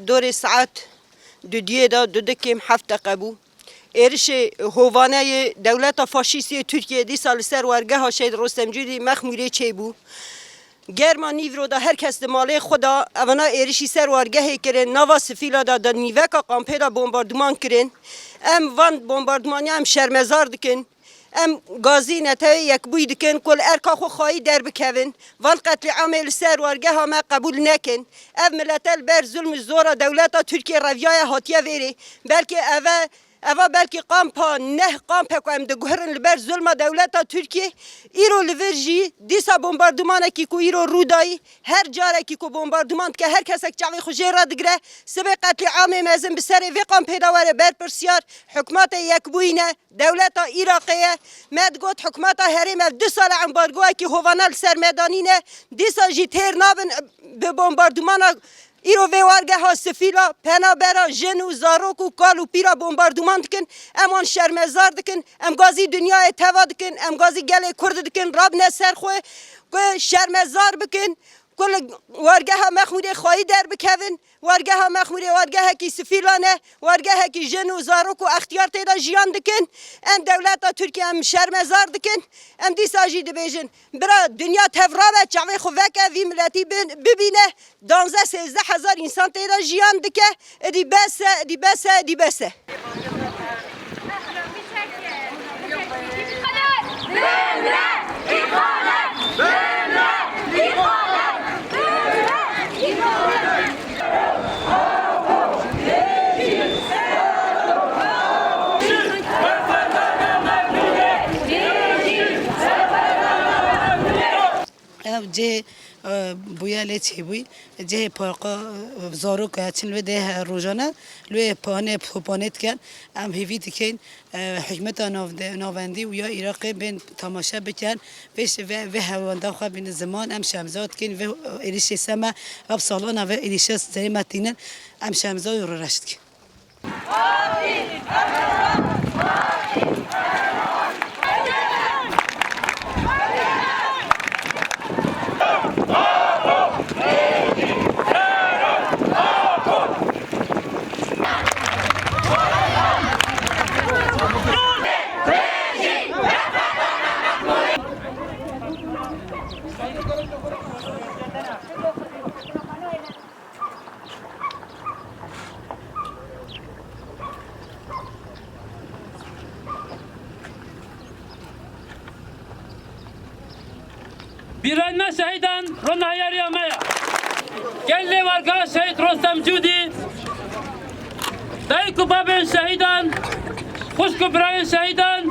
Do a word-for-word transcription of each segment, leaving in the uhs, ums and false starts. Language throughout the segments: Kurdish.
Dorê saet dudiyê de, dudikêm heft deqe bû. Êrişê hovane yê dewleta faşîst yê Tirkiyê dîsa li ser wargeha Şehîd Rostem Cûdî Mexmûrê çêbû. Germa nîvro de her kes di malê xwe de evana êrişî ser wargehê kirin. Nava sifîla de, di nîveka kampê de bombarduman kirin. Em van bombardumaniya em şermezar dikin. Em gazî Netewê Yekbûyî dikin ku li erka xwe xwayî derbikevin. Van qetlîamê li ser wargeha me qebûl nekin. Ev milete li ber zulm û zora dewleta Tirkiyê reviyaye hatiye vêrê. Belkî eve, eva belkî kampa neh kampe ku em diguhirin li ber zulma dewleta Tirkiyê. Îro li vir jî dîsa bombardumanekî ku îro rû dayî, her carekî ku bombarduman dike, her kesek çavê xwe jê re digire. Sibê qetlîamê mezin bi serê vê kampê de were berpirsiyar, Hikûmetê Yekbûyî ne. Dewleta Iraqê ye. Me digot hikûmeta herêm ev du sal e embargoyekî hovane li ser me danîne. Dîsa jî têr nabin bi bombardumana îro vê wargeha sifîla, penabera, jin û zarok û kal û pîra bombarduman dikin. Em wan şermezar dikin. Em gazî dinyayê teva dikin. Em gazî gelê Kurd dikin. Rabine ser xwe ku şermezar bikin. Ku li wargeha Mexmûrê xwayî derbikevin. Wargeha Mexmûrê wargehekî sifîlan e, wargehekî jin û zarok û extiyar tê de jiyan dikin. Em dewleta Tirkiye em şermezar dikin. Em dîsa jî dibêjin, bira, dinya tev rabe, çavê xwe veke, vî miletî bin-, bibîne. Danzdeh sêzdeh hezar însan tê de jiyan dike. Êdî bes e, êdî bes e, êdî bes e. Ev cihê, e, bûye lê çêbûyî, cihê parka, e, zarok e, çin li wê dê he-, rojane, li wê panê, topanê dikin. Em hêvî dikin, e, hikûmeta navde-, navendî û ya Iraqê bên temaşe bikin. Vê şi-, vê, vê hewanda xwe bînin ziman, em şemza dikin, vê êrişê seme, ev salana vê êrişe serê me tînin, em şemza û reş dikin. Bîrayîna şehîdan rona heyariya me ye. Gelê wargeha Şehîd Rostem Cûdî, dayik û babên şehîdan, xwişk û birayên şehîdan,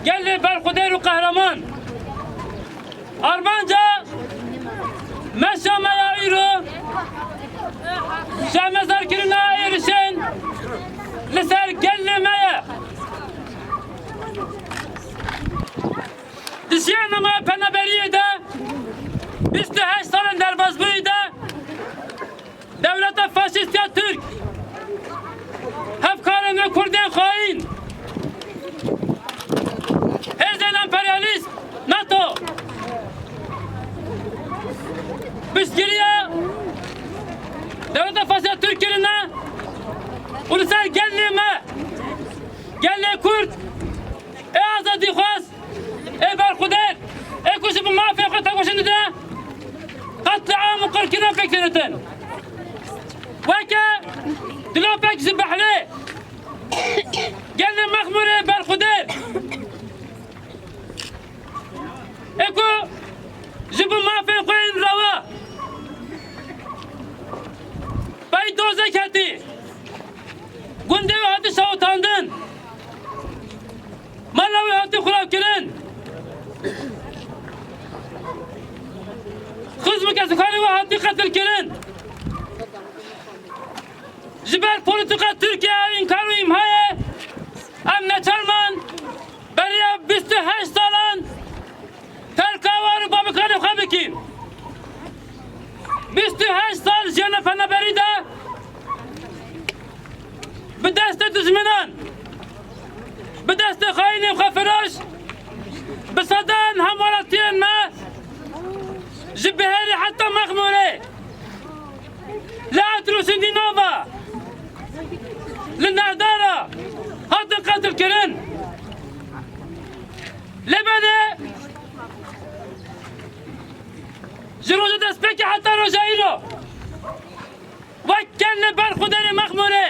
gelê berxwedêr û qehreman. Armanca meşa me ya îro şermezarkirina êrişên li ser gelê me ye. Di jiyana me ya penaberiyê de, bîst û heşt salên derbasbûyî de, dewleta faşîst ya Tirk, hevkarên wê Kurdên xayîn, hêzên emperyalîst, NATO, piştgiriya dewleta faşîst ya Tirk kirine û li ser gelê me, gelê Kurd, ê azadîxwaz, ê berxwedêr, ê ku ji bo mafê xwe tekoşîn dide, qetliam û qirkirin pêk tênitin. Weke dilopek ji behlê gelê Mexmûrê berxwedêr, ê ku ji bo mafê xwe yên rewa pey dozê ketî, gundê wî hatî şewitandin. Mala wî hatî xirabkirin. Xizm û kesûkarê wî hatî qetilkirin. Ji ber polîtîka Tirkiye ya înkar û îmhayê, em neçar man beriya bîst û heşt salan terka wan û babikanê xwe bikin. Bîst û heşt sal jiyana penaberî de bi destê dijminan, bi destê xayînên xwefiroş, bi sedan hemwelatiyên me ji Bihêrê heta Mexmûrê, li Rûşindî nava li Nerdara hatin qetilkirin. Lê belê ji roja destpêkê heta roja îro wek gelê berxwedêrê Mexmûrê,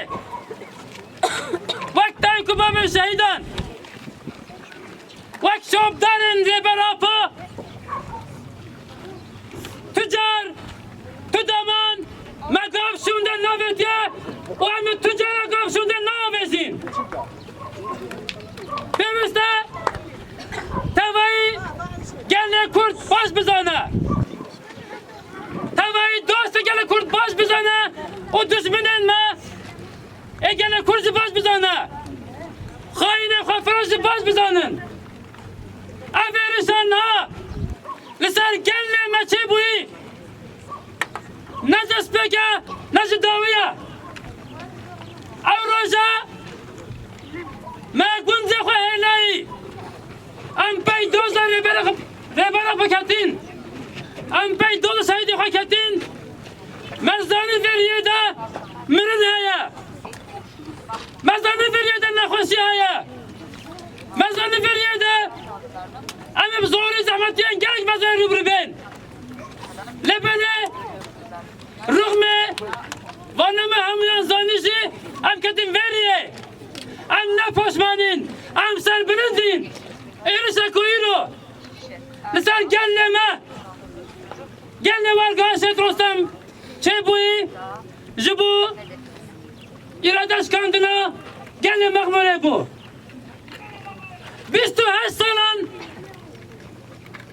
wek dayik û bavên şehîdan, wek şopdarên Rêber Apo, tu car, tu deman me gav şûnde navêtiye û em ê tu cara gav şûnde navêjîn. Pêwîst e tevayî gelê Kurd baş bizane. Tevayî dostê gelê Kurd baş bizane û dijminên me ê gelê Kurd jî baş bizane. Xayînê xwefiroş jî baş bizanin. Ev êrişa niha li ser gelê me çêbûyî ne destpêk e, ne jî dawî ye. Ew roja me gundê xwe hêlayî. Em pey doza Rêbera, Rêbera xwe ketîn. Em pey doza şehîdê xwe ketîn. Me zanî veriyê de mirin heye. Me zanî veriyê de nexweşî heye. Me zanî veriyê de em ê bi zorî zehmetiyên gelek mezin rûbirû bên. Lê belê rixmê vana me hemûyan zanî jî em ketin veriyê. Em ne poşmanîn, em serbilind in. Êrişa ku îro li ser gelê me, gelê Wargeha Şehîd Rostem çêbûyî ji bo îrade şikandina gelê Mexmûrê bû. Bîst û heşt salan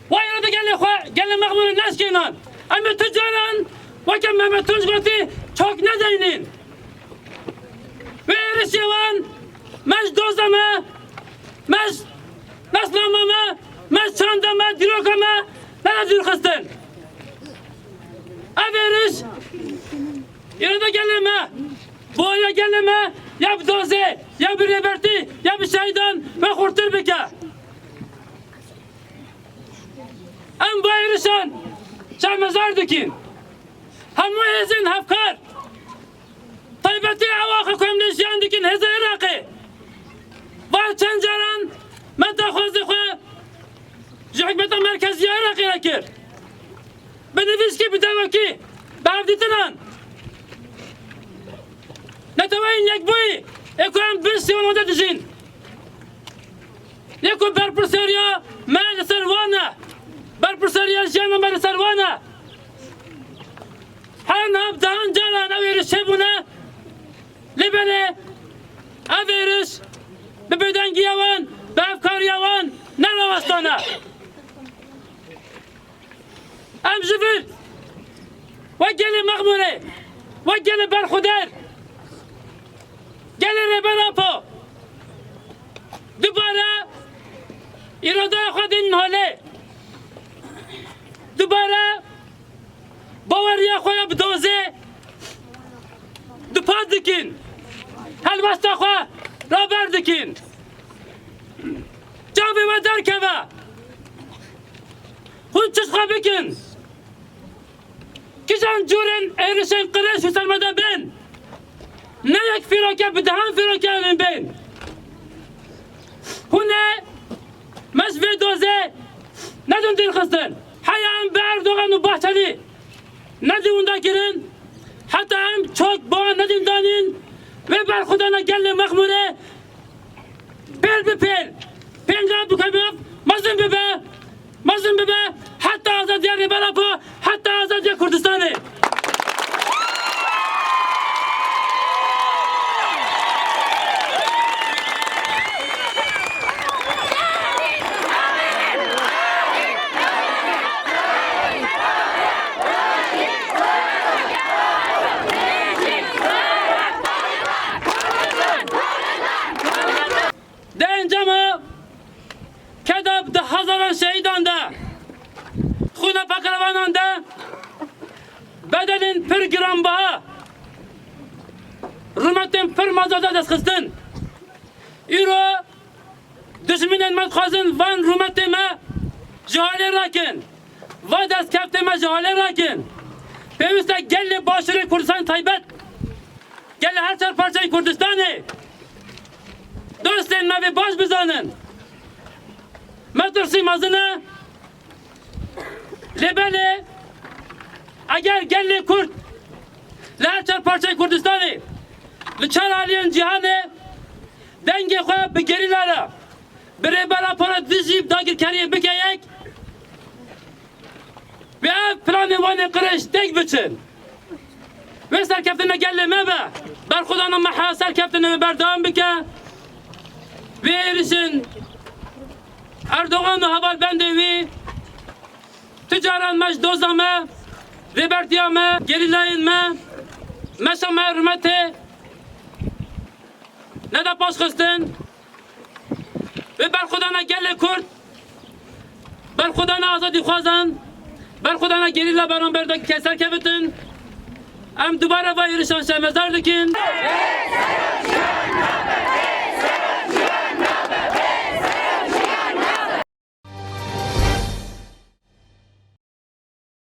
wa îrade gelê xwe, gelê Mexmûrê neşkênan. Em ê tu caran weke Mehmet Tunç gotî çok nedeynîn. Wê êrişê wan me ji doza me, me ji nasnama me, me ji çanda me, dîroka me nede dûr xistin. Ev êriş îrada gelê me, boya gelê me ya bi dozê, ya bi rêbertî, ya bi şehîdan me xurtir bike. Em bi êrişan şermezar dikin. Hemû hêzên hevkar, taybetî ew axa ku em lê jiyan dikin, hêza Iraqê. Va çend caran me daxwazê xwe ji hikûmeta merkezî ya Iraqê re kir. Bi nivîskî, bi dewekî, bi hevdîtinan. Neteweyên Yekbûyî ê ku em bin sî û nod de dijîn. Yê ku berpirsiyariya me li ser wan e. Berpirsiyariya jiyana me li ser wan e. Her niha bi dehan caran ew êriş çêbûne. Lê belê ev êriş bi bêdengiya wan, bi hevkariya wan nerawestane. Em ji vir wek gelê Mexmûrê, wek gelê berxwedêr, gelê Rêber Apo dubare îradaya xwe dînin holê. Dubare baweriya xwe ya bi dozê dupas dikin. Helwesta xwe raber dikin. Çavê we derkeve. Hûn çi xwe bikin? Kîjan cûrên êrişên qirêj û sermede bên? Ne yek fîroke, bi dehan fîroke em ê bên. Hûn ê me ji vê dozê nedin dûr xistin. Heya em bi Erdogan û Bahçelî nedî winda kirin, heta em çok bi wan nedîn danîn, wê berxwedana gelê Mexmûrê pêl bi pêl, pênga bi kemiya mezin bibe, mezin bibe, heta azadiya Rêber Apo, heta azadiya Kurdistanê. Di encama keda bi hezaran şehîdan de, xûna pakirevanan de bedelên pir giranbiha, rûmetên pir mezin de dest xistin. Îro dijminên me dixwazin van rûmetê me ji holê rakin, va destkeftê me ji holê rakin. Pêwîst e gelê Başûrê Kurdistanê taybet, gelê her çar parçeyê Kurdistanê dostên me vê baş bizanin. Metirsî mezin e. Lê belê eger gelê Kurd li her çar parçeyê Kurdistanê, li çar aliyên cîhanê dengê xwe bi gerîla re, bi rêbera para dijî dagirkeriyê bike yek, wê ev planê wan ê qirêj têk biçin. Wê serkeftina gelê me be. Berxwedana me heya serkeftinê wê berdewam bike. Wê êrişên Erdogan û hevalbendê wî, tu caran me ji doza me, rêbertiya me, gerîlayên me, meşa me rûmetê neda paşxistin. Wê berxwedana gelê Kurd, berxwedana azadîxwazan, berxwedana gerîla beramber de ke serkevitin. Em dubare va êrişan şermezar dikin.